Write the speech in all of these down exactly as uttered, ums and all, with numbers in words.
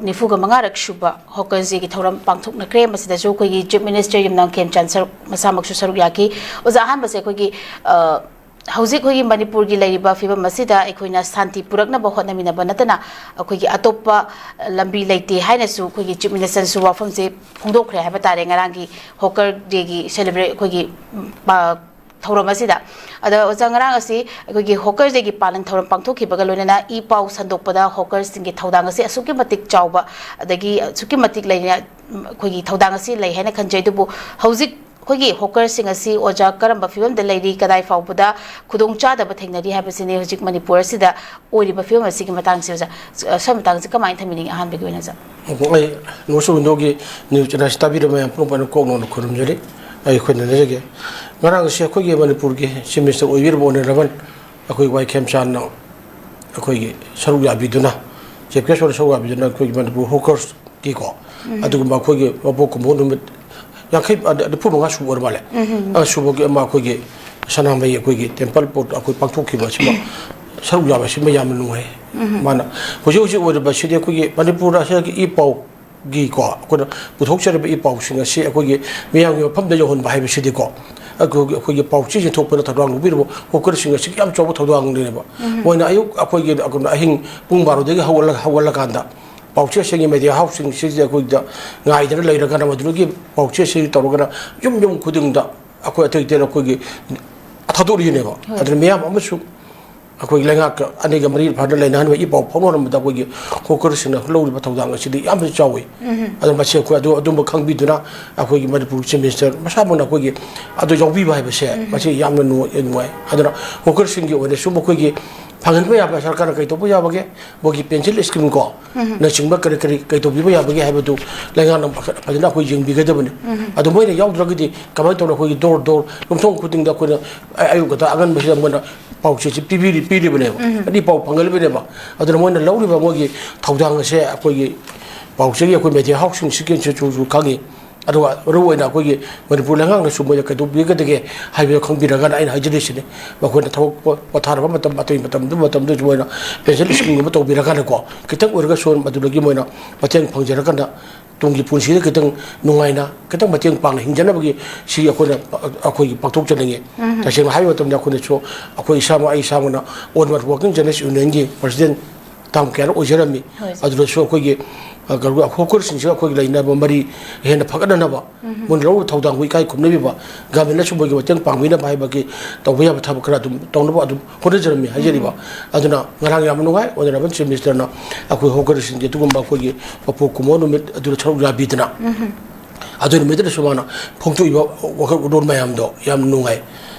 ꯅꯤꯐꯨꯒ ꯃꯉꯥꯔꯛ ꯁꯨꯕ ꯍꯣꯀꯔꯁ ꯗꯦꯒꯤ ꯊꯧꯔꯝ ꯄꯥꯡꯊꯣꯛꯅꯈ꯭ꯔꯦ꯫ ꯃꯁꯤꯗꯁꯨ ꯑꯩꯈꯣꯏꯒꯤ ꯆꯤꯐ ꯃꯤꯅꯤꯁꯇꯔ ꯌꯨꯝꯅꯥꯝ ꯈꯦꯝꯆꯥꯟ ꯁꯔꯨꯛ, ꯃꯁꯥꯃꯛꯁꯨ ꯁꯔꯨꯛ ꯌꯥꯈꯤ꯫ ꯑꯣꯖꯥ, ꯑꯍꯥꯟꯕꯁꯦ ꯑꯩꯈꯣꯏꯒꯤ, ꯑ, ꯍꯧꯖꯤꯛ ꯑꯩꯈꯣꯏꯒꯤ ꯃꯅꯤꯄꯨꯔꯒꯤ ꯂꯩꯔꯤꯕ ꯐꯤꯕꯝ ꯑꯁꯤꯗ ꯑꯩꯈꯣꯏꯅ ꯁꯥꯟꯇꯤ ꯄꯨꯔꯛꯅꯕ ꯍꯣꯠꯅꯃꯤꯟꯅꯕ ꯅꯠꯇꯅ ꯑꯩꯈꯣꯏꯒꯤ ꯑꯇꯣꯞꯄ ꯂꯝꯕꯤ ꯂꯩꯇꯦ ꯍꯥꯏꯅꯁꯨ ꯑꯩꯈꯣꯏꯒꯤ ꯆꯤꯐ ꯃꯤꯅꯤꯁꯇꯔꯅꯁꯨ ꯋꯥꯐꯝꯁꯦ ꯐꯣꯡꯗꯣꯛꯈ꯭ꯔꯦ ꯍꯥꯏꯕ ꯇꯥꯔꯦ, ꯉꯔꯥꯡꯒꯤ ꯍꯣꯀꯔ ꯗꯦꯒꯤ ꯁꯦꯂꯦꯕ꯭ꯔꯦꯠ ꯑꯩꯈꯣꯏꯒꯤ, ꯎꯝ, ꯄ-, ꯊꯧꯔꯝ ꯑꯁꯤꯗ꯫ ꯑꯗ ꯑꯣꯖꯥ, ꯉꯔꯥꯡ ꯑꯁꯤ ꯑꯩꯈꯣꯏꯒꯤ ꯍꯣꯀꯔꯁ ꯗꯦꯒꯤ ꯄꯥꯂꯟ ꯊꯧꯔꯝ ꯄꯥꯡꯊꯣꯛꯈꯤꯕꯒ ꯂꯣꯏꯅꯅ ꯏ ꯄꯥꯎ ꯁꯟꯗꯣꯛꯄꯗ ꯍꯣꯀꯔꯁꯁꯤꯡꯒꯤ ꯊꯧꯗꯥꯡ ꯑꯁꯤ ꯑꯁꯨꯛꯀꯤ ꯃꯇꯤꯛ ꯆꯥꯎꯕ, ꯑꯗꯒꯤ ꯑꯁꯨꯛꯀꯤ ꯃꯇꯤꯛ ꯂꯩꯅ, ꯑꯩꯈꯣꯏꯒꯤ ꯊꯧꯗꯥꯡ ꯑꯁꯤ ꯂꯩ ꯍꯥꯏꯅ ꯈꯟꯖꯩ꯫ ꯑꯗꯨꯕꯨ ꯍꯧꯖꯤꯛ ꯑꯩꯈꯣꯏꯒꯤ ꯍꯣꯀꯔꯁꯁꯤꯡ ꯑꯁꯤ, ꯑꯣꯖꯥ, ꯀꯔꯝꯕ ꯐꯤꯕꯝꯗ ꯂꯩꯔꯤ, ꯀꯗꯥꯏ ꯐꯥꯎꯕꯗ ꯈꯨꯗꯣꯡꯆꯥꯗꯕ ꯊꯦꯡꯅꯔꯤ ꯍꯥꯏꯕꯁꯤꯅꯤ ꯍꯧꯖꯤꯛ ꯃꯅꯤꯄꯨꯔ ꯑꯁꯤꯗ ꯑꯣꯏꯔꯤꯕ ꯐꯤꯕꯝ ꯑꯁꯤꯒꯤ ꯃꯇꯥꯡꯁꯦ, ꯑꯣꯖꯥ꯫ ꯑ, ꯁꯣꯝꯒꯤ ꯃꯇꯥꯡꯁꯦ ꯀꯃꯥꯏꯅ ꯊꯝꯕꯤꯅꯤꯡꯉꯤ ꯑꯍꯥꯟꯕꯒꯤ ꯑꯣꯏꯅ, ꯑꯣꯖꯥ? ꯑꯩ ꯅꯣꯁ ꯋꯤꯟꯗꯣꯒꯤ ꯅ꯭ꯌꯨꯁ ꯆꯦꯅꯦꯜꯁꯤ ꯇꯥꯕꯤꯔꯕ ꯃꯌꯥꯝ ꯄꯨꯝꯅꯃꯛ ꯑꯩꯅ ꯀꯣꯛ ꯅꯧꯅ ꯈꯨꯔꯨꯝꯖꯔꯤ, ꯑꯩ ꯈꯨꯔꯨꯝꯖꯔꯤ꯫ ꯉꯔꯥꯡ ꯑꯁꯤ ꯑꯩꯈꯣꯏꯒꯤ ꯃꯅꯤꯄꯨꯔꯒꯤ ꯆꯤꯐ ꯃꯤꯅꯤꯁꯇꯔ ꯑꯣꯏꯕꯤꯔꯤꯕ ꯑꯣꯅꯔꯦꯕꯜ ꯑꯩꯈꯣꯏ ꯋꯥꯏ ꯈꯦꯝꯆꯥꯟꯅ ꯑꯩꯈꯣꯏꯒꯤ ꯁꯔꯨꯛ ꯌꯥꯕꯤꯗꯨꯅ, ꯆꯤꯐ ꯒꯦꯁ ꯑꯣꯏꯅ ꯁꯔꯨꯛ ꯌꯥꯕꯤꯗꯨꯅ ꯑꯩꯈꯣꯏꯒꯤ ꯃꯅꯤꯄꯨꯔ ꯍꯣꯀꯔꯁꯀꯤꯀꯣ, ꯎꯝ꯫ ꯑꯗꯨꯒꯨꯝꯕ ꯑꯩꯈꯣꯏꯒꯤ ꯃꯄꯣꯛ ꯀꯨꯝꯍꯣꯟ ꯅꯨꯃꯤꯠ ꯌꯥꯡꯈꯩ, ꯑ, ꯅꯤꯐꯨ ꯃꯉꯥ ꯁꯨꯕ ꯑꯣꯏꯔ ꯃꯥꯜꯂꯦ꯫ ꯎꯝ꯫ ꯑ, ꯁꯨꯕꯒꯤ ꯑꯃ ꯑꯩꯈꯣꯏꯒꯤ ꯁꯅꯥꯃꯍꯤ ꯑꯩꯈꯣꯏꯒꯤ ꯇꯦꯝꯄꯜ ꯄꯣꯠ ꯑꯩꯈꯣꯏ ꯄꯥꯡꯊꯣꯛꯈꯤꯕ ꯑꯁꯤꯃ ꯁꯔꯨꯛ ꯌꯥꯕ ꯑꯁꯤꯃ ꯌꯥꯝꯅ ꯅꯨꯡꯉꯥꯏ꯫ ꯎꯝ꯫ ꯃꯥꯅ ꯍꯧꯖꯤꯛ ꯍꯧꯖꯤꯛ ꯑꯣꯏꯔꯤꯕꯁꯤꯗꯤ ꯑꯩꯈꯣꯏꯒꯤ ꯃꯅꯤꯄꯨꯔꯗ ꯑꯁꯤꯒꯤ ꯏ ꯄꯥꯎꯒꯤꯀꯣ, ꯑꯩꯈꯣꯏꯅ ꯄꯨꯊꯣꯛꯆꯔꯤꯕ ꯏ ꯄꯥꯎꯁꯤꯡ ꯑꯁꯤ ꯑꯩꯈꯣꯏꯒꯤ ꯃꯤꯌꯥꯝꯒꯤ ꯃꯐꯝꯗ ꯌꯧꯍꯟꯕ ꯍꯥꯏꯕꯁꯤꯗꯤꯀꯣ, ꯑꯩꯈꯣꯏꯒꯤ, ꯑꯩꯈꯣꯏꯒꯤ ꯄꯥꯎꯆꯦ ꯆꯦꯟꯊꯣꯛꯄꯗ ꯊꯧꯗꯥꯡ ꯂꯧꯕꯤꯔꯤꯕ ꯍꯣꯀꯔꯁꯤꯡ ꯑꯁꯤꯒꯤ ꯌꯥꯝ ꯆꯥꯎꯕ ꯊꯧꯗꯥꯡꯅꯦꯕ꯫ ꯎꯝ꯫ ꯃꯣꯏꯅ ꯑꯌꯨꯛ ꯑꯩꯈꯣꯏꯒꯤ ꯑꯍꯤꯡ ꯄꯨꯡ ꯕꯥꯔꯣꯗꯒꯤ ꯍꯧꯒꯠꯂ-, ꯍꯧꯒꯠꯂꯀꯥꯟꯗ ꯄꯥꯎꯆꯦꯁꯤꯡꯒꯤ ꯃꯦꯗꯤꯌꯥ ꯍꯥꯎꯁꯁꯤꯡꯁꯤꯗ ꯑꯩꯈꯣꯏꯗ ꯉꯥꯏꯗꯅ ꯂꯩꯔꯒꯅ ꯃꯗꯨꯗꯒꯤ ꯄꯥꯎꯆꯦꯁꯤꯡ ꯇꯧꯔꯒꯅ ꯌꯨꯝ ꯌꯨꯝ ꯈꯨꯗꯤꯡꯗ ꯑꯩꯈꯣꯏ ꯑꯇꯩ ꯑꯇꯩꯅ ꯑꯩꯈꯣꯏꯒꯤ ꯊꯥꯗꯣꯔꯛꯏꯅꯦꯕ꯫ ꯍꯣꯏ꯫ ꯑꯗꯨꯅ ꯃꯤꯌꯥꯝ ꯑꯃꯁꯨ ꯑꯩꯈꯣꯏꯒꯤ ꯂꯩꯉꯥꯛꯀ ꯑꯅꯤꯒ ꯃꯔꯤ ꯐꯥꯅ ꯂꯩꯅꯍꯟꯕ ꯏ ꯄꯥꯎ ꯐꯥꯎꯅꯍꯟꯕꯗ ꯑꯩꯈꯣꯏꯒꯤ ꯍꯣꯀꯔꯁꯤꯡꯅ ꯂꯧꯔꯤꯕ ꯊꯧꯗꯥꯡ ꯑꯁꯤꯗꯤ ꯌꯥꯝꯅ ꯆꯥꯎꯏ꯫ ꯎꯝ꯫ ꯑꯗꯨꯅ ꯃꯁꯤ ꯑꯩꯈꯣꯏ ꯑꯗꯨ, ꯑꯗꯨꯝꯕ ꯈꯪꯕꯤꯗꯨꯅ ꯑꯩꯈꯣꯏꯒꯤ ꯃꯅꯤꯄꯨꯔꯒꯤ ꯆꯤꯐ ꯃꯤꯅꯤꯁꯇꯔ ꯃꯁꯥꯃꯛꯅ ꯑꯩꯈꯣꯏꯒꯤ ꯑꯗꯨ ꯌꯥꯎꯕꯤꯕ ꯍꯥꯏꯕꯁꯦ, ꯎꯝ꯫ ꯃꯁꯤ ꯌꯥꯝꯅ ꯅꯨꯡꯉꯥꯏ, ꯅꯨꯡꯉꯥꯏ꯫ ꯑꯗꯨꯅ ꯍꯣꯀꯔꯁꯤꯡꯒꯤ ꯑꯣꯏꯅꯁꯨ ꯃꯈꯣꯏꯒꯤ ꯐꯪꯍꯟꯕ ꯌꯥꯕ ꯁꯔꯀꯥꯔꯅ ꯀꯩ ꯇꯧꯕ ꯌꯥꯕꯒꯦ? ꯃꯣꯏꯒꯤ ꯄꯦꯟꯁꯤꯜ ꯁ꯭ꯀꯤꯝ ꯀꯣ, ꯎꯝ꯫ ꯅꯆꯤꯡꯕ ꯀꯔꯤ ꯀꯔꯤ ꯀꯩ ꯇꯧꯕꯤꯕ ꯌꯥꯕꯒꯦ ꯍꯥꯏꯕꯗꯨ ꯂꯩꯉꯥꯛꯅ ꯐꯖꯅ ꯑꯩꯈꯣꯏ ꯌꯦꯡꯕꯤꯒꯗꯕꯅꯤ꯫ ꯎꯝ꯫ ꯑꯗꯨ ꯃꯣꯏꯅ ꯌꯥꯎꯗ꯭ꯔꯒꯗꯤ ꯀꯃꯥꯏꯅ ꯇꯧꯅ ꯑꯩꯈꯣꯏꯒꯤ ꯗꯣꯔ ꯗꯣꯔ, ꯌꯨꯝꯊꯣꯡ ꯈꯨꯗꯤꯡꯗ ꯑꯩꯈꯣꯏꯅ ꯑ-, ꯑꯌꯨꯛ ꯉꯟꯇꯥ ꯑꯉꯟꯕꯁꯤꯗ ꯃꯣꯏꯅ ꯄꯥꯎꯆꯦꯁꯤ ꯄꯤꯕꯤꯔꯤ-, ꯄꯤꯔꯤꯕꯅꯦꯕ, ꯎꯝ꯫ ꯑꯗꯩ ꯄꯥꯎ ꯐꯪꯍꯜꯂꯤꯕꯅꯦꯕ꯫ ꯑꯗꯨꯅ ꯃꯣꯏꯅ ꯂꯧꯔꯤꯕ ꯃꯣꯏꯒꯤ ꯊꯧꯗꯥꯡ ꯑꯁꯦ ꯑꯩꯈꯣꯏꯒꯤ ꯄꯥꯎꯆꯦꯒꯤ ꯑꯩꯈꯣꯏ ꯃꯦꯗꯤꯌꯥ ꯍꯥꯎꯁꯁꯤꯡꯁꯤꯒꯤꯁꯨ ꯈꯪꯉꯤ꯫ ꯑꯗꯨꯒ ꯃꯔꯨ ꯑꯣꯏꯅ ꯑꯩꯈꯣꯏꯒꯤ ꯃꯅꯤꯄꯨꯔ ꯂꯩꯉꯥꯛꯅꯁꯨ ꯃꯣꯏꯗ ꯀꯩꯗꯧꯕꯤꯒꯗꯒꯦ ꯍꯥꯏꯕꯗꯣ ꯈꯪꯕꯤꯔꯒꯅ ꯑꯩꯅ ꯍꯥꯏꯖꯔꯤꯁꯤꯅꯤ꯫ ꯃꯈꯣꯏꯅ ꯊꯕꯛ ꯄꯣ-, ꯄꯣꯊꯥꯔꯕ ꯃꯇꯝ, ꯑꯇꯩ ꯃꯇꯝꯗꯨ, ꯃꯇꯝꯗꯨꯁꯨ ꯃꯣꯏꯅ pension scheme ꯑꯃ ꯇꯧꯕꯤꯔꯀꯥꯟꯗꯀꯣ, ꯈꯤꯇꯪ ꯑꯣꯏꯔꯒꯁꯨ ꯃꯗꯨꯗꯒꯤ ꯃꯣꯏꯅ ꯃꯇꯦꯡ ꯐꯪꯖꯔꯀꯥꯟꯗ ꯇꯨꯡꯒꯤ ꯄꯨꯟꯁꯤꯗ ꯈꯤꯇꯪ ꯅꯨꯡꯉꯥꯏꯅ, ꯈꯤꯇꯪ ꯃꯇꯦꯡ ꯄꯥꯡꯅ ꯍꯤꯡꯖꯅꯕꯒꯤ ꯁꯤ ꯑꯩꯈꯣꯏꯅ, ꯑꯩꯈꯣꯏꯒꯤ ꯄꯥꯡꯊꯣꯛꯆꯅꯤꯡꯉꯤ꯫ ꯎꯝ꯫ ꯇꯁꯦꯡꯅ ꯍꯥꯏꯕ ꯃꯇꯝꯗ ꯑꯩꯈꯣꯏꯅꯁꯨ, ꯑꯩꯈꯣꯏ ꯏꯁꯥꯃꯛ, ꯑꯩ ꯏꯁꯥꯃꯛꯅ All India Working Journalist Unionꯒꯤ president ꯇꯥꯝ ꯀꯌꯥꯔꯛ ꯑꯣꯏꯖꯔꯝꯃꯤ꯫ ꯍꯣꯏ, ꯁꯥꯔ꯫ ꯑꯗꯨꯗꯁꯨ ꯑꯩꯈꯣꯏꯒꯤ, ꯑ, ꯀꯩꯅꯣ, hawkerꯁꯤꯡꯁꯤꯒ ꯑꯩꯈꯣꯏꯒꯤ ꯂꯩꯅꯕ ꯃꯔꯤ ꯍꯦꯟꯅ ꯐꯒꯠꯅꯅꯕ, ꯎꯝ꯫ ꯃꯣꯏꯅ ꯂꯧꯔꯤꯕ ꯊꯧꯗꯥꯡꯕꯨ ꯏꯀꯥꯏ ꯈꯨꯝꯅꯕꯤꯕ, governmentꯅꯁꯨ ꯃꯣꯏꯒꯤ ꯃꯇꯦꯡ ꯄꯥꯡꯕꯤꯅꯕ ꯍꯥꯏꯕꯒꯤ ꯇꯧꯕ ꯌꯥꯕ ꯊꯕꯛ ꯈꯔ ꯑꯗꯨꯝ ꯇꯧꯅꯕ ꯑꯗꯨꯝ ꯍꯣꯠꯅꯖꯔꯝꯃꯤ ꯍꯥꯏꯖꯔꯤꯕ꯫ ꯎꯝ꯫ ꯑꯗꯨꯅ ꯉꯔꯥꯡ ꯌꯥꯝꯅ ꯅꯨꯡꯉꯥꯏ, Honourable Chief Ministerꯅ ꯑꯩꯈꯣꯏ hawkerꯁꯤꯡꯒꯤ ꯑꯗꯨꯒꯨꯝꯕ ꯑꯩꯈꯣꯏꯒꯤ ꯃꯄꯣꯛ ꯀꯨꯝꯑꯣꯟ ꯅꯨꯃꯤꯠ ꯑꯗꯨꯗ ꯁꯔꯨꯛ ꯌꯥꯕꯤꯗꯅ, ꯎꯝ꯫ ꯑꯗꯨ ꯅꯨꯃꯤꯠꯇꯨꯗꯁꯨ ꯃꯥꯅ ꯐꯣꯡꯗꯣꯛꯏꯕ ꯋꯥꯈꯜ ꯋꯥꯔꯣꯜ ꯃꯌꯥꯝꯗꯣ ꯌꯥꯝ ꯅꯨꯡꯉꯥꯏ꯫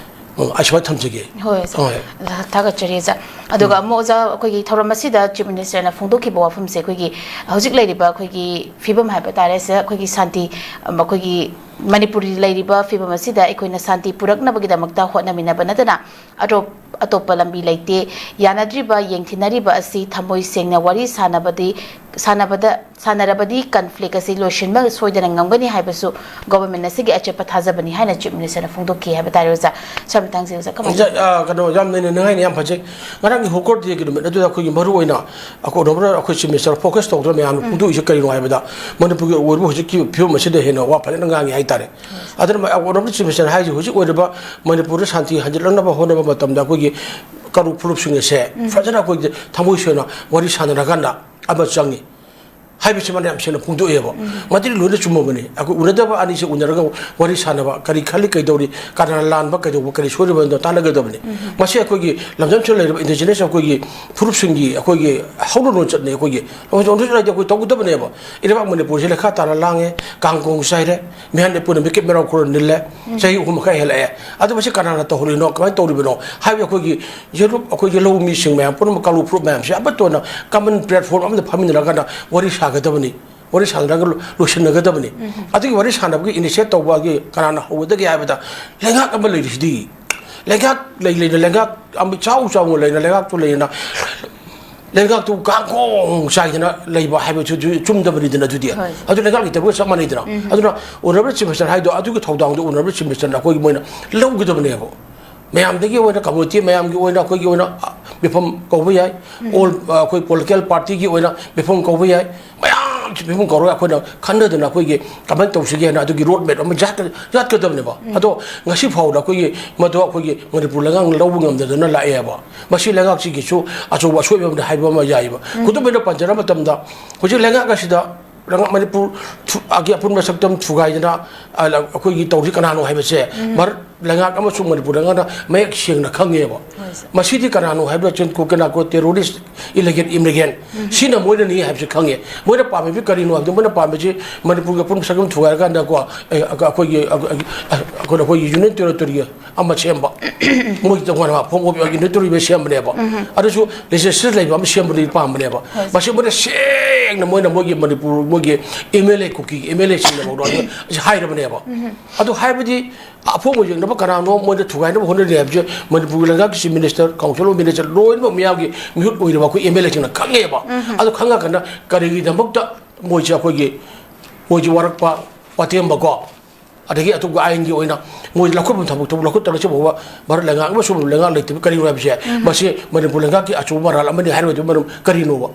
ꯎꯝ, ꯑꯁꯨꯃꯥꯏꯅ ꯊꯝꯖꯒꯦ꯫ ꯍꯣꯏ, ꯁꯥꯔ꯫ ꯍꯣꯏ꯫ ꯊꯥꯒꯠꯆꯔꯤ, ꯁꯥꯔ꯫ ꯑꯗꯨꯒ ꯎꯝ꯫ ꯑꯃꯨꯛ ꯑꯣꯖꯥ, ꯑꯩꯈꯣꯏꯒꯤ ꯊꯧꯔꯝ ꯑꯁꯤꯗ Chief Ministerꯅ ꯐꯣꯡꯗꯣꯛꯈꯤꯕ ꯋꯥꯐꯝꯁꯦ, ꯑꯩꯈꯣꯏꯒꯤ ꯍꯧꯖꯤꯛ ꯂꯩꯔꯤꯕ ꯑꯩꯈꯣꯏꯒꯤ ꯐꯤꯕꯝ ꯍꯥꯏꯕ ꯇꯥꯔꯦ, ꯁꯥꯔ, ꯑꯩꯈꯣꯏꯒꯤ ꯁꯥꯟꯇꯤ, ꯑꯝ, ꯑꯩꯈꯣꯏꯒꯤ ꯃꯅꯤꯄꯨꯔꯗ ꯂꯩꯔꯤꯕ ꯐꯤꯕꯝ ꯑꯁꯤꯗ ꯑꯩꯈꯣꯏꯅ ꯁꯥꯟꯇꯤ ꯄꯨꯔꯛꯅꯕꯒꯤꯗꯃꯛꯇ ꯍꯣꯠꯅꯃꯤꯟꯅꯕ ꯅꯠꯇꯅ ꯑꯇꯣꯞ-, ꯑꯇꯣꯞꯄ ꯂꯝꯕꯤ ꯂꯩꯇꯦ꯫ ꯌꯥꯅꯗ꯭ꯔꯤꯕ, ꯌꯦꯡꯊꯤꯅꯔꯤꯕ ꯑꯁꯤ ꯊꯃꯣꯏ ꯁꯦꯡꯅ ꯋꯥꯔꯤ ꯁꯥꯟꯅꯕꯗꯤ, ꯁꯥꯟꯅꯕꯗ, ꯁꯥꯟꯅꯔꯕꯗꯤ conflict ꯑꯁꯤ ꯂꯣꯏꯁꯤꯟꯕ ꯁꯣꯏꯗꯅ ꯉꯝꯒꯅꯤ ꯍꯥꯏꯕꯁꯨ government ꯑꯁꯤꯒꯤ ꯑꯆꯦꯠꯄ ꯊꯥꯖꯕꯅꯤ ꯍꯥꯏꯅ Chief Ministerꯅ ꯐꯣꯡꯗꯣꯛꯈꯤ ꯍꯥꯏꯕ ꯇꯥꯔꯦ, ꯑꯣꯖꯥ꯫ ꯁꯥꯔ, ꯃꯇꯥꯡꯁꯤ ꯑꯣꯖꯥ, ꯀꯃꯥꯏꯅ ꯑꯣꯖꯥ, ꯇꯧꯕꯤꯕꯒꯦ? ꯑ, ꯀꯩꯅꯣ, ꯌꯥꯝ ꯅꯨꯡꯉꯥꯏꯅꯦ, ꯌꯥꯝ ꯐꯖꯩ꯫ ꯉꯔꯥꯡꯒꯤ hawker dayꯒꯤ ꯅꯨꯃꯤꯠ ꯑꯗꯨꯗ ꯑꯩꯈꯣꯏꯒꯤ ꯃꯔꯨ ꯑꯣꯏꯅ ꯑꯩꯈꯣꯏ Honourable ꯑꯩꯈꯣꯏ Chief Minister focus ꯇꯧꯗꯨꯅ ꯃꯌꯥꯝꯅ ꯎꯝ꯫ ꯐꯣꯡꯗꯣꯛꯏꯁꯦ ꯀꯔꯤꯅꯣ ꯍꯥꯏꯕꯗ, ꯃꯅꯤꯄꯨꯔꯒꯤ ꯑꯣꯏꯔꯤꯕ ꯍꯧꯖꯤꯛꯀꯤ ꯐꯤꯕꯝ ꯑꯁꯤꯗ ꯍꯦꯟꯅ ꯋꯥ ꯐꯖꯅ ꯉꯥꯡꯉꯤ ꯍꯥꯏꯇꯥꯔꯦ꯫ ꯑꯗꯨꯅ ꯃ-, Honourable Chief Minister ꯍꯥꯏꯔꯤꯁꯦ ꯍꯧꯖꯤꯛ ꯑꯣꯏꯔꯤꯕ ꯃꯅꯤꯄꯨꯔꯗ ꯁꯥꯟꯇꯤ ꯍꯟꯖꯤꯜꯂꯛꯅꯕ ꯍꯣꯠꯅꯕ ꯃꯇꯝꯗ ꯑꯩꯈꯣꯏꯒꯤ ꯀꯥꯡꯂꯨꯞ ꯐꯨꯔꯨꯞꯁꯤꯡ ꯑꯁꯦ ꯎꯝ꯫ ꯐꯖꯅ ꯑꯩꯈꯣꯏꯒꯤ ꯊꯃꯣꯏ ꯁꯦꯡꯅ ꯋꯥꯔꯤ ꯁꯥꯟꯅꯔꯀꯥꯟꯗ ꯑꯃ ꯆꯪꯉꯤ ꯍꯥꯏꯕꯁꯤ ꯃꯥꯅ ꯌꯥꯝ ꯁꯦꯡꯅ ꯐꯣꯡꯗꯣꯛꯑꯦꯕ꯫ ꯎꯝ꯫ ꯃꯗꯨꯗꯤ ꯂꯣꯏꯅ ꯆꯨꯝꯃꯕꯅꯤ꯫ ꯑꯩꯈꯣꯏ ꯎꯅꯗꯕ ꯑꯅꯤꯁꯦ ꯎꯅꯔꯒ ꯋꯥꯔꯤ ꯁꯥꯟꯅꯕ, ꯀꯔꯤ ꯈꯜꯂꯤ, ꯀꯩꯗꯧꯔꯤ, ꯀꯅꯥꯅ ꯂꯥꯟꯕ, ꯀꯩꯗꯧꯕ, ꯀꯔꯤ ꯁꯣꯏꯔꯤꯕꯅꯣ ꯇꯥꯟꯅꯒꯗꯕꯅꯤ꯫ ꯎꯝ꯫ ꯃꯁꯤ ꯑꯩꯈꯣꯏꯒꯤ ꯂꯝꯗꯝꯁꯤꯗ ꯂꯩꯔꯤꯕ indigenous ꯑꯩꯈꯣꯏꯒꯤ ꯐꯨꯔꯨꯞꯁꯤꯡꯒꯤ ꯑꯩꯈꯣꯏꯒꯤ ꯍꯧꯅ ꯂꯣꯟꯆꯠꯅꯤ꯫ ꯑꯩꯈꯣꯏꯒꯤ ꯂꯣꯟꯆꯠ ꯍꯥꯏꯗꯤ ꯑꯩꯈꯣꯏ ꯇꯧꯒꯗꯕꯅꯦꯕ꯫ ꯏꯔꯩꯕꯥꯛ ꯃꯅꯤꯄꯨꯔꯁꯤ ꯂꯩꯈꯥ ꯇꯥꯅ ꯂꯥꯡꯉꯦ, ꯀꯥꯡ ꯀꯣꯡ ꯆꯥꯏꯔꯦ, ꯃꯤꯍꯥꯟ ꯄꯨꯟꯅ ꯃꯤꯀꯦꯠ ꯃꯤꯔꯥꯎ ꯈꯨꯔ ꯅꯤꯜꯂꯦ꯫ ꯎꯝ꯫ ꯆꯍꯤ ꯑꯍꯨꯝ ꯃꯈꯥꯏ ꯍꯦꯜꯂꯛꯑꯦ꯫ ꯑꯗꯨ ꯃꯁꯤ ꯀꯅꯥꯅ ꯇꯧꯍꯜꯂꯤꯅꯣ, ꯀꯃꯥꯏꯅ ꯇꯧꯔꯤꯕꯅꯣ ꯍꯥꯏꯕꯗꯤ ꯑꯩꯈꯣꯏꯒꯤ ꯌꯦꯂꯨꯞ, ꯑꯩꯈꯣꯏꯒꯤ ꯂꯧꯃꯤꯁꯤꯡ ꯃꯌꯥꯝ ꯄꯨꯝꯅꯃꯛ, ꯀꯥꯡꯂꯨꯞ ꯐꯨꯔꯨꯞ ꯃꯌꯥꯝꯁꯦ ꯑꯃꯠꯇ ꯑꯣꯏꯅ common platform ꯑꯃꯗ ꯐꯝꯃꯤꯟꯅꯔꯀꯥꯟꯗ ꯋꯥꯔꯤ ꯁꯥꯒꯗꯕꯅꯤ, ꯋꯥꯔꯤ ꯁꯥꯟꯅꯔꯒ ꯂꯣ-, ꯂꯣꯏꯁꯤꯟꯅꯒꯗꯕꯅꯤ꯫ ꯎꯝ꯫ ꯑꯗꯨꯒꯤ ꯋꯥꯔꯤ ꯁꯥꯟꯅꯕꯒꯤ initiate ꯇꯧꯕꯒꯤ ꯀꯅꯥꯅ ꯍꯧꯒꯗꯒꯦ ꯍꯥꯏꯕꯗ, ꯂꯩꯉꯥꯛ ꯑꯃ ꯂꯩꯔꯤꯁꯤꯗꯤ, ꯂꯩꯉꯥꯛ ꯂꯩ ꯂꯩꯅ, ꯂꯩꯉꯥꯛ ꯑꯃ ꯆꯥꯎ ꯆꯥꯎꯅ ꯂꯩꯅ, ꯂꯩꯉꯥꯛꯇꯨ ꯂꯩꯅ, ꯂꯩꯉꯥꯛꯇꯨ ꯀꯥꯡꯈꯣꯡ ꯆꯥꯏꯗꯅ ꯂꯩꯕ ꯍꯥꯏꯕꯁꯤꯁꯨ ꯆꯨꯝꯗꯕꯅꯤꯗꯅ꯫ ꯑꯗꯨꯗꯤ ꯍꯣꯏ꯫ ꯑꯗꯨ ꯂꯩꯉꯥꯛ ꯂꯩꯇꯕꯒ ꯆꯞ ꯃꯥꯟꯅꯩꯗꯅ꯫ ꯑꯗꯨꯅ honourable chief minister ꯍꯥꯏꯗꯣ ꯑꯗꯨꯒꯤ ꯊꯧꯗꯥꯡꯗꯣ honourable chief ministerꯅ ꯑꯩꯈꯣꯏꯒꯤ ꯃꯣꯏꯅ ꯂꯧꯒꯗꯕꯅꯦꯕ꯫ ꯃꯌꯥꯝꯗꯒꯤ ꯑꯣꯏꯅ, community ꯃꯌꯥꯝꯒꯤ ꯑꯣꯏꯅ, ꯑꯩꯈꯣꯏꯒꯤ ꯑꯣꯏꯅ ꯃꯤꯐꯝ ꯀꯧꯕ ꯌꯥꯏ꯫ All ꯑꯩꯈꯣꯏ political partyꯒꯤ ꯑꯣꯏꯅ ꯃꯤꯐꯝ ꯀꯧꯕ ꯌꯥꯏ꯫ ꯃꯌꯥꯝꯁꯤ ꯃꯤꯐꯝ ꯀꯧꯔꯒ ꯑꯩꯈꯣꯏꯅ ꯈꯟꯅꯗꯅ ꯑꯩꯈꯣꯏꯒꯤ ꯀꯃꯥꯏꯅ ꯇꯧꯁꯤꯒꯦꯅ ꯑꯗꯨꯒꯤ road map ꯑꯃ ꯌꯥꯠꯀ-, ꯌꯥꯠꯀꯗꯕꯅꯦꯕ꯫ ꯑꯗꯣ ꯉꯁꯤ ꯐꯥꯎꯗ ꯑꯩꯈꯣꯏꯒꯤ ꯃꯗꯨ ꯑꯩꯈꯣꯏꯒꯤ ꯃꯅꯤꯄꯨꯔ ꯂꯩꯉꯥꯛꯅ ꯂꯧꯕ ꯉꯝꯗꯗꯅ ꯂꯥꯛꯑꯦꯕ꯫ ꯃꯁꯤ ꯂꯩꯉꯥꯛꯁꯤꯒꯤꯁꯨ ꯑꯆꯧꯕ ꯑꯁꯣꯏꯕ ꯑꯃꯅꯤ ꯍꯥꯏꯕ ꯑꯃ ꯌꯥꯏꯕ꯫ ꯈꯨꯗꯝ ꯑꯣꯏꯅ ꯄꯟꯖꯔ ꯃꯇꯝꯗ, ꯍꯧꯖꯤꯛ ꯂꯩꯉꯥꯛ ꯑꯁꯤꯗ ꯂꯩꯉꯥꯛ ꯃꯅꯤꯄꯨꯔ ꯊꯨ-, ꯑꯒꯤ ꯑꯄꯨꯟꯕ ꯁꯛꯇꯝ ꯊꯨꯒꯥꯏꯗꯅ, ꯑ, ꯑꯩꯈꯣꯏꯒꯤ ꯇꯧꯔꯤ ꯀꯅꯥꯅꯣ ꯍꯥꯏꯕꯁꯦ, ꯚꯥꯔꯠ ꯂꯩꯉꯥꯛ ꯑꯃꯁꯨꯡ ꯃꯅꯤꯄꯨꯔ ꯂꯩꯉꯥꯛꯅ ꯃꯌꯦꯛ ꯁꯦꯡꯅ ꯈꯪꯉꯦꯕ꯫ ꯃꯁꯤꯗꯤ ꯀꯅꯥꯅꯣ ꯍꯥꯏꯕꯗ ꯆꯤꯟ ꯀꯣ ꯀꯅꯥ ꯀꯣ terrorist, illegal immigrant, ꯁꯤꯅ ꯃꯣꯏꯅꯅꯤ ꯍꯥꯏꯕꯁꯤ ꯈꯪꯉꯦ꯫ ꯃꯣꯏꯅ ꯄꯥꯝꯃꯤꯕꯁꯤ ꯀꯔꯤꯅꯣ ꯍꯥꯏꯕꯗ, ꯃꯣꯏꯅ ꯄꯥꯝꯃꯤꯁꯤ ꯃꯅꯤꯄꯨꯔꯒꯤ ꯑꯄꯨꯟꯕ ꯁꯛꯇꯝ ꯊꯨꯒꯥꯏꯔꯀꯥꯟꯗꯀꯣ, ꯑꯦ, ꯑꯩꯈꯣꯏꯒꯤ, ꯑꯩꯈꯣꯏ, ꯑꯩꯈꯣꯏꯅ ꯑꯩꯈꯣꯏꯒꯤ union territoryꯒꯤ ꯑꯃ ꯁꯦꯝꯕ, ꯃꯣꯏꯒꯤ ꯇꯣꯉꯥꯟꯕ form of unitary ꯁꯦꯝꯕꯅꯦꯕ꯫ ꯑꯗꯨꯁꯨ legislature ꯂꯩꯕ ꯑꯃ ꯁꯦꯝꯕꯗꯤ ꯄꯥꯝꯕꯅꯦꯕ꯫ ꯃꯁꯤ ꯃꯣꯏꯅ ꯁꯦꯡꯅ, ꯃꯣꯏꯅ ꯃꯣꯏꯒꯤ ꯃꯅꯤꯄꯨꯔ, ꯃꯣꯏꯒꯤ MLA, ꯀꯨꯀꯤꯒꯤ MLAꯁꯤꯡꯅ ꯐꯥꯎꯗ ꯑꯁꯤ ꯍꯥꯏꯔꯕꯅꯦꯕ꯫ ꯑꯗꯨ ꯍꯥꯏꯕꯗꯤ ꯑꯐꯣꯡꯕ ꯌꯦꯡꯅꯕ ꯀꯅꯥꯅꯣ ꯃꯣꯏꯗ ꯊꯨꯒꯥꯏꯅꯕ ꯍꯣꯠꯅꯔꯤ ꯍꯥꯏꯕꯁꯦ ꯃꯅꯤꯄꯨꯔꯒꯤ ꯂꯩꯉꯥꯛꯀꯤ chief minister, council of minister, ꯂꯣꯏꯅꯃꯛ ꯃꯤꯌꯥꯝꯒꯤ ꯃꯤꯍꯨꯠ ꯑꯣꯏꯔꯤꯕ ꯑꯩꯈꯣꯏ MLAꯁꯤꯡꯅ ꯈꯪꯉꯦꯕ꯫ ꯑꯗꯨ ꯈꯪꯉꯀꯥꯟꯗ ꯀꯔꯤꯒꯤꯗꯃꯛꯇ ꯃꯣꯏꯁꯦ ꯑꯩꯈꯣꯏꯒꯤ, ꯃꯣꯏꯁꯦ ꯋꯥꯔꯛꯄ, ꯋꯥꯇꯦꯝꯕꯀꯣ, ꯑꯗꯒꯤ ꯑꯇꯣꯞꯄ ꯑꯥꯏꯟꯒꯤ ꯑꯣꯏꯅ ꯃꯣꯏ ꯂꯧꯈꯠꯐꯝ ꯊꯕꯛꯇꯕꯨ ꯂꯧꯈꯠꯇ꯭ꯔꯒ ꯁꯤꯐꯥꯎꯕ ꯚꯥꯔꯠ ꯂꯩꯉꯥꯛ ꯑꯃꯁꯨꯡ ꯂꯩꯉꯥꯛ ꯂꯩꯇꯕ ꯀꯔꯤꯅꯣ ꯍꯥꯏꯕꯁꯦ, ꯃꯁꯤ ꯃꯅꯤꯄꯨꯔ ꯂꯩꯉꯥꯛꯀꯤ ꯑꯆꯧꯕ ꯃꯔꯥꯜ ꯑꯃꯅꯤ ꯍꯥꯏꯔꯣꯏꯗꯕ ꯃꯔꯝ ꯀꯔꯤꯅꯣꯕ?